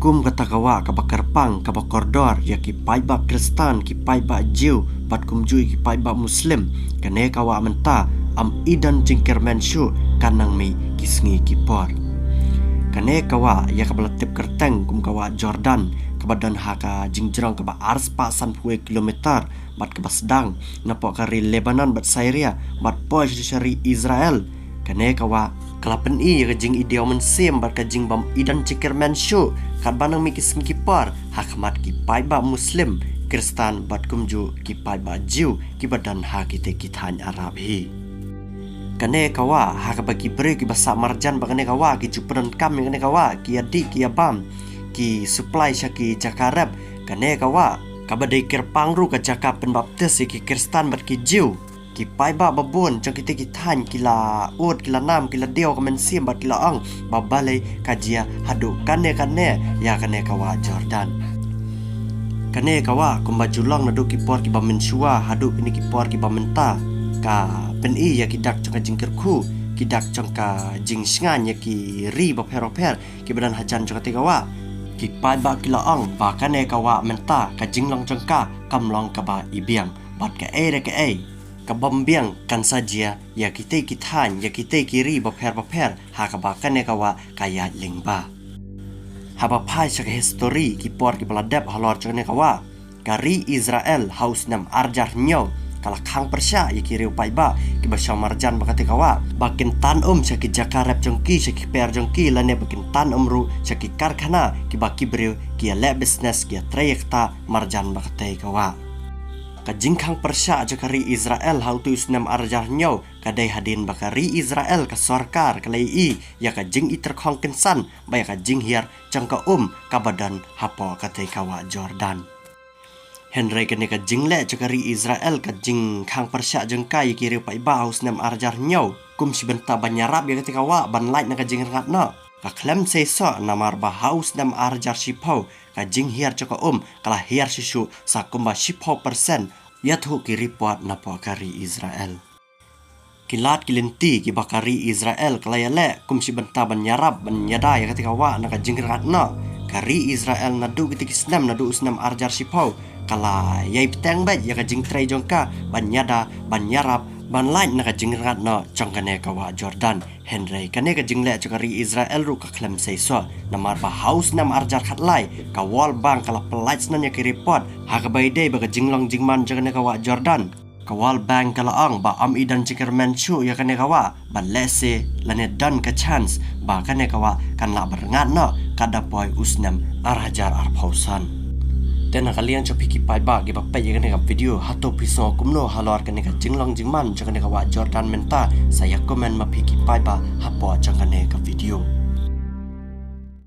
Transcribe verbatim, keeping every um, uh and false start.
Kum kata ka wah kaba kyrpang, kaba kordor ïa ki paidbah Khristan, ki paidbah Jiw bad kumjuh ïa ki paidbah Muslim, kane ka wah mynta ym i don jingkyrmen shuh, kan nang mih ki sngi ki por. Kane ka wah ïa kaba la tip kyrteng kum ka wah Jordan, kaba don ha ka jingjrong kaba arspah sanphew kilometer bad kaba sdang napoh ka ri Lebanon bad Syria bad poi sha ri Israel. Kane ka wah ka la pyni ïa ka jingïoh mynsiem bad ka jingbym i don jingkyrmen shuh, katba nang mih ki sngi ki por, ha khmat ki paidbah Muslim, Khristan bad kumjuh ki paidbah Jiw kiba don ha kitei ki thaiñ Arab hi. Kane ka wah ha kaba ki briew kiba sah marjan bad kane ka wah ki ju pyndonkam ïa kane ka wah, ki ïa dih ki ïa bam, ki supply sha ki jaka rep. Kane ka wah kaba dei kyrpang ruh ka jaka pynbaptis ïa ki Khristan bad ki Jiw. Ki paidbah babun jong kitei ki thaiñ ki la ud, ki la nam, ki la diaw ka mynsiem bad ki la ong ba balei ka jia haduh kane kane ïa kane ka wah Jordan. Kane ka wah kumba ju long naduh ki por kiba mynshuwa haduh kine ki por kiba mynta, ka pyni ïa ki dak jong ka jingkyrkhu, ki dak jong ka jingshngaiñ ïa ki ri bapher bapher kiba don hajan jong katei ka wah. Ki paidbah ki la ong ba kane ka wah mynta ka jinglong jong ka kam long kaba i biang, bad kaei re kaei kabym biang kan sa jia ïa kitei ki thaiñ, ïa kitei ki ri bapher bapher ha kaba kane ka wah ka ïaid lyngba. Haba phai sha ka histori, ki por kiba la dep halor jong kane ka wah, ka ri Israel ha u snem arhajar hynñiew ka la khang pyrshah ïa ki riew paidbah kiba shong marjan bad katei ka wah ba kin tan um sha ki jaka rep jong ki, sha ki per jong ki, lane ba kin tan um ruh sha ki karkhana kiba ki briew ki ïa leh business, ki ïa trei ïa kata marjan bad katei ka wah. Ka jingkhang pyrshah jong ka ri Israel ha utei u snem arhajar hynñiew ka dei hadien ba ka ri Israel, ka sorkar, ka la ïohi ïa ka jingityrkhong kynsan bad ïa ka jinghiar jong ka um kaba don hapoh katei ka wah Jordan. Hynrei kane ka jingleh jong ka ri Israel, ka jingkhang pyrshah jong ka ïa ki riew paidbah ha u snem arhajar hynñiew, kum shi bynta ban ïarap ïa katei ka wah ban lait na ka jingrngat noh, ka khlem sei soh, namar ba ha u snem arhajar shiphew ka jinghiar jong ka um ka la hiar shuh shuh sa kumba shiphew percent ïathuh ki report napoh ka ri Israel. Ki lad ki lynti kiba ka ri Israel ka la ïaleh kum shi bynta ban ïarap ban ïada ïa katei ka wah na ka jingrngat noh, ka ri Israel naduh kitei ki snem, naduh u snem arhajar shiphew, ka la ïai bteng beit ïa ka jingtrei jong ka ban ïada, ban ïarap ban lait na ka jingrngat noh jong kane ka wah Jordan. Hynrei kane ka jingleh jong ka ri Israel ruh ka khlem sei soh, namar ba ha u snem arhajar khatlai ka World Bank ka la pynlait snem ïa ki report ha kaba ïadei bad ka jinglong jingman jong kane ka wah Jordan. Ka World Bank ka la ong ba ym i don jingkyrmen shuh ïa kane ka wah, bad lehse lane don ka chance ba kane ka wah kan lah ban rngat noh katba poi u snem arhajar arphew san. Te na ka liang jong phi ki paidbah kiba peit ïa kane ka video, hato phi sngew kumno halor kane ka jinglong jingman jong kane ka wah Jordan mynta? Sa ïa comment ma phi ki paidbah hapoh jong kane ka video.